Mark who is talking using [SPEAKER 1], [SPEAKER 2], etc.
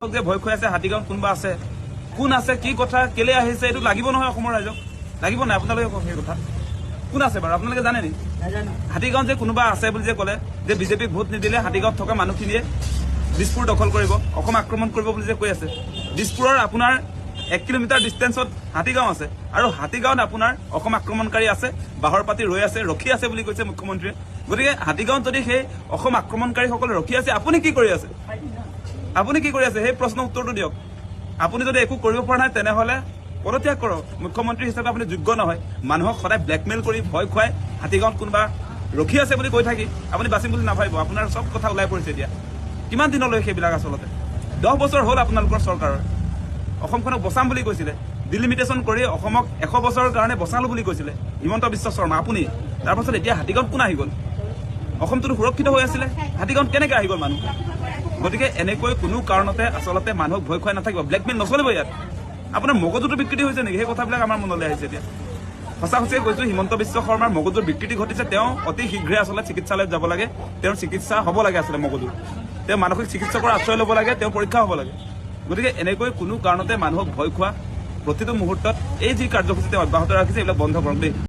[SPEAKER 1] যে ভয় খুৱাই আছে, হাতীগাঁৱত কোনোবা আছে, কোন আছে, কি কথা, কেলে আহিছে, এইটো লাগিব নহয় অসমৰ ৰাইজক, লাগিব নাই? আপোনালোকে কওক সেই কথা। কোন আছে বাৰু আপোনালোকে জানে নেকি?
[SPEAKER 2] নাজানো।
[SPEAKER 1] হাতীগাঁৱত যে কোনোবা আছে বুলি যে ক'লে যে বিজেপিক ভোট নিদিলে হাতীগাঁৱত থকা মানুহখিনিয়ে দিছপুৰ দখল কৰিব, অসম আক্ৰমণ কৰিব বুলি যে কৈ আছে, দিছপুৰৰ আপোনাৰ 1 কিলোমিটাৰ ডিষ্টেঞ্চত হাতীগাঁও আছে আৰু হাতীগাঁৱত আপোনাৰ অসম আক্ৰমণকাৰী আছে, বাহৰ পাতি ৰৈ আছে, ৰখি আছে বুলি কৈছে মুখ্যমন্ত্ৰীয়ে। গতিকে হাতীগাঁৱত যদি সেই অসম আক্ৰমণকাৰীসকল ৰখি আছে, আপুনি কি কৰি আছে? আপুনি কি কৰি আছে, সেই প্ৰশ্নৰ উত্তৰটো দিয়ক। আপুনি যদি একো কৰিব পৰা নাই, তেনেহ'লে পদত্যাগ কৰক। মুখ্যমন্ত্ৰী হিচাপে আপুনি যোগ্য নহয়। মানুহক সদায় ব্লেকমেইল কৰি, ভয় খুৱাই, হাতীগাঁৱত কোনোবা ৰখি আছে বুলি কৈ থাকি আপুনি বাচিম বুলি নাভাবিব। আপোনাৰ চব কথা ওলাই পৰিছে এতিয়া। কিমান দিনলৈ সেইবিলাক? আচলতে 10 বছৰ হ'ল আপোনালোকৰ চৰকাৰৰ। অসমখনক বচাম বুলি কৈছিলে, ডিলিমিটেশ্যন কৰি অসমক 100 বছৰৰ কাৰণে বচালো বুলি কৈছিলে হিমন্ত বিশ্ব শৰ্মা আপুনি। তাৰপাছত এতিয়া হাতীগাঁৱত কোন আহি গ'ল? অসমটোতো সুৰক্ষিত হৈ আছিলে, হাতীগাঁৱত কেনেকে আহি গ'ল মানুহ? গতিকে এনেকৈ কোনো কাৰণতে আচলতে মানুহক ভয় খুৱাই নাথাকিব। ব্লেকমেইল নচলিব ইয়াত। আপোনাৰ মগজুটো বিকৃতি হৈছে নেকি? সেই কথাবিলাক আমাৰ মনলৈ আহিছে এতিয়া। সঁচা সঁচাকৈ কৈছো, হিমন্ত বিশ্ব শৰ্মাৰ মগজুৰ বিকৃতি ঘটিছে। তেওঁ অতি শীঘ্ৰে আচলতে চিকিৎসালয়ত যাব লাগে। তেওঁৰ চিকিৎসা হ'ব লাগে আচলতে মগজুৰ। তেওঁ মানসিক চিকিৎসকৰ আশ্ৰয় ল'ব লাগে, তেওঁ পৰীক্ষা হ'ব লাগে। গতিকে এনেকৈ কোনো কাৰণতে মানুহক ভয় খোৱা প্ৰতিটো মুহূৰ্তত এই যি কাৰ্যসূচী তেওঁ অব্যাহত ৰাখিছে, এইবিলাক বন্ধ কৰক দেই।